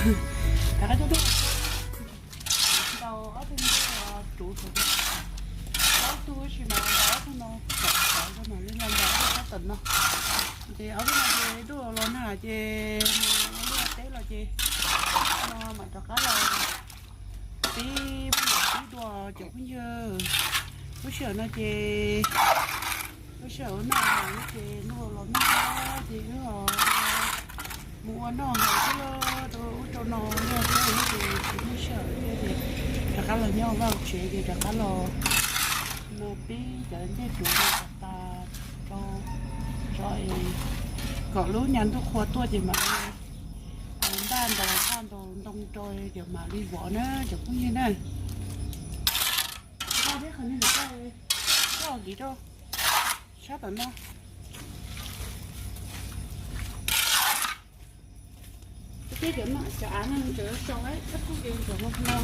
Rov qab coj tuaj ntau ob tug ntuj ruv saum no, ob tug tab sis mas ntau ob tug no, kom sawv rau mam li los ntau ob tug sab tom no. Ces ob tug no ces ntuj los nag ces ua liaj teb los ces no mam rov qab los pib, pib dua cov phooj ywg. Lub sij hawm no ces lub sij hawm ua noj haus ces ntuj los nag ces wb ho mus ua noj haus thiab rau ub rau no, noj thiab ces tsis muaj sij hawm thiab ces rov qab los nyob vaj tsev ces rov qab los no pib cov ncej ruv no tas rau tso es kom lub nyuag ntuj qhua tuaj ces mam li ntaj ntaus ntaj ntaus ntoo rau ces mam li vov na cov phooj ywg na. Coj kiv rau sab tom no. Peb cov no cov av no tseem sau ib tug ces cov no no.